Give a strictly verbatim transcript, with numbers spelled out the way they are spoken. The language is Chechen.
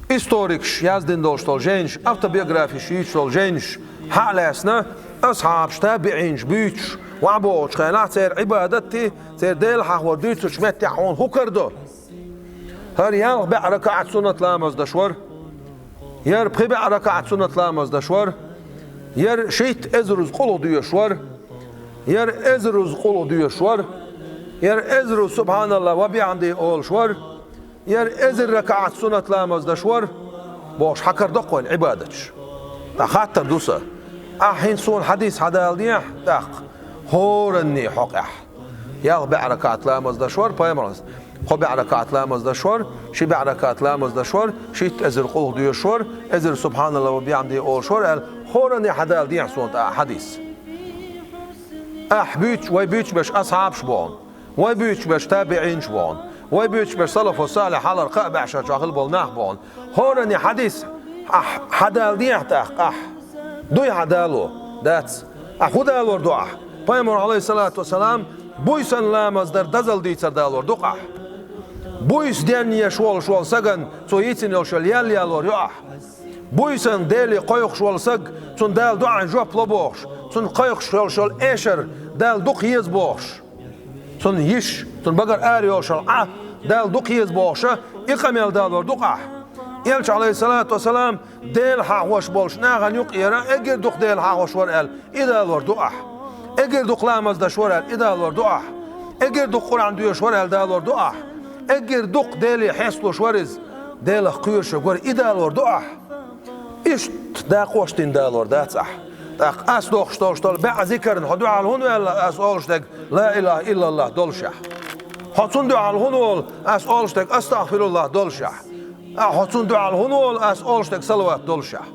Историкаш яздина долуш долу жайнаш, автобиографиш йийцуш долу жайнаш хьа а лаьцна, асхьабаш, табиӀинаш буьйцуш, ваьӀ бохучу хенахь церан Ӏибадатти, церан Дела хьахор дуьйцучу меттехь хьуна хӀун карадо? ХӀара ялх бӀе ракаӀат суннат ламаз даш вара, яра пхи бӀе ракаӀат суннат ламаз даш вара, яра шийтта эзаруза къулхӀ доьшуш вара, яра эзаруза къулхӀ доьшуш вара, яра эзаруза субхьаналлахӀ ва бихьамди олуш вара, яра эзар ракаӀат суннат ламаз даш вара, бохуш хьакара доккхойн Ӏибадаташ. ТӀаккха хаттар ду сан: ахь хӀинца суна хьадис хьадала дехьа, тӀаккха хӀоранне хьокъехь. Ялх бӀе ракаӀат ламаз даш вара пайхамарас, кхо бӀе ракаӀат ламаз даш вара, ши бӀе ракаӀат ламаз даш вара, шийтта эзар къулхӀ доьшуш вара, эзар субхьаналлахӀ ва бихьамди олуш вара аьлла, хӀоранне хьадала дехьа суна тӀаккха хьадис. Ахь буьйцуш, вай буьйцуш берш асхьабаш бохьун. Вай буьйцуш берш табиӀинаш бохьун. Вай буьйцуш берш салафу салихь хьалхара кхаа бӀешерчохь хилла болу нах бохьун. ХӀоранне хьадис ахь хьадала дехьа тӀаккха ахь. Дуй хьан дало? Дац. Ахь хӀун далор ду ахь? Пайхамар, Ӏалайхиссалату вассалам, буьйсанна ламаз дар дозалла дийцар далор ду-кх ахь? Буьйса денъеш волуш волу сагана цо йийцина йолуш йолу ял ялор ю ахь? Буьйсанна Деле кхойкхуш волу саг, цунна Дала дуӀан жоп ло бохуш, цунна кхойкхуш йолуш йолу эшар Дала дукха еза бохуш? Цунна йиш, цунна багара ара йолуш йолу Ӏа Дала дукха еза бохуша, и къамел далор ду-кх ахь? Элча, Ӏалайхиссалату вассалам, Дела хьахош болчу нахана юкъера эггара дукха Дела хьахош вара аьлла, и далор ду ахь? Эггара дукха ламаз даш вара аьлла, и далор ду ахь? Эггара дукха Къуръан доьшуш вара аьлла, далор ду ахь? Эггара дукха Деле хьесталуш вара иза, Делах кхоьруш вара, и далор ду ахь? Иштта дакъош дина далор дац ахь. ТӀаккха ас дохуш долуш долу бӀе зикарна хьо дуьхьал хӀунда ваьлла, ас олуш дерг ла илахӀа иллаллахӀ долушехь? Хьо цунна дуьхьал хӀунда волу, ас олуш дерг астагӀфируллахӀ долушехь? А хьо цунна дуьхьал хӀунда волу, ас олуш дерг салават долушехь?